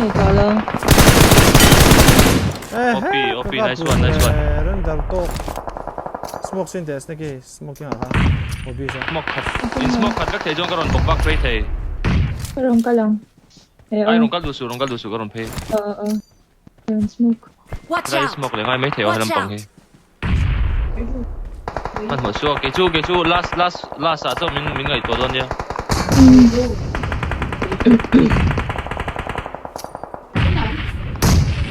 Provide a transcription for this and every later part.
nei tawh lo. OP OP nice one nice one. Run dar tawk. Smoke sin teh snake smoking ah khan. OB sa. Smoke khat. In smoke khat vek thei chuan ka rawn bawk bak phei thei. Ka rawn kal ang. Ai rawn kal duh suh rawn kal duh suh ka rawn phei. Aw aw. Rawn smoke. Watch Ka out! smoke leh ngai mai thei aw Watch helampang hi. out! Hmanhmawh suak kei chu kei chu last last last ah chauh min min ngaihtuah dawn nia.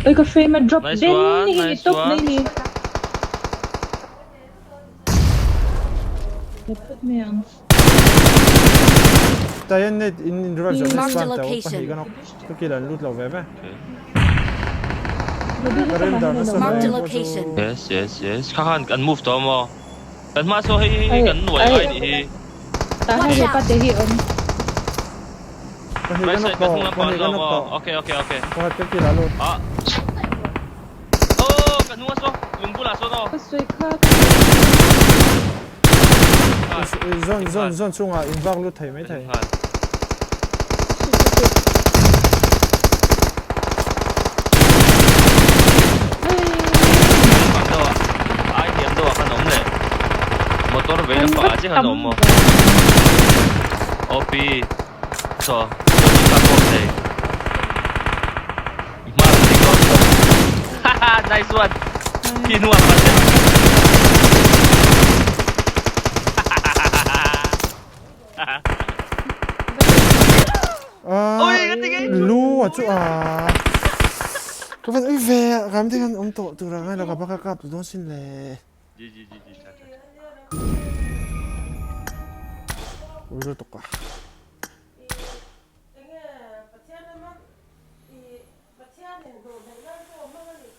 Oi ka frame a drop Nice den one, ni hi ni nice top one. mai ni. Let phawt mai ang. Tayan net in in revive zawh Mark next the one teh location. pahnih ka nawk ka kil an lut lo ve ve. Okay. Ruby hi Ka ka rim dar mahni nasa lo. Mark the mai pawh chu. location. Yes yes yes. Kha khan kan move tawh maw? Kan hma saw hei hei Ai kan nuai ai ngai nih hi. tah Watch hian out! hepa te hi awm. Pahnih Right ka nawk side kan tawh hnung lampang pahnih ka zawk nawk maw? tawh. Okay okay okay. Pakhat ka kil a lut. Ah. Oh ka hnung a saw lung bulah sawn aw. Ka sawi kha. Zon zon zon chungah in vak lut thei mai thei. Ai hiam deuh ah khan awm leh motor vei lampang ah chiah khan awm maw OP saw chuan ka kawm thei hma rawn ding dawn haha nice one khi hnuah pan deuh Oi ka ti ngei Lu a chu a ka van ui ve ram te khan awm tawh tur a ngai lo ka baka kap tu dawn sin le ji ji ji ji tha tha ui lutuk a.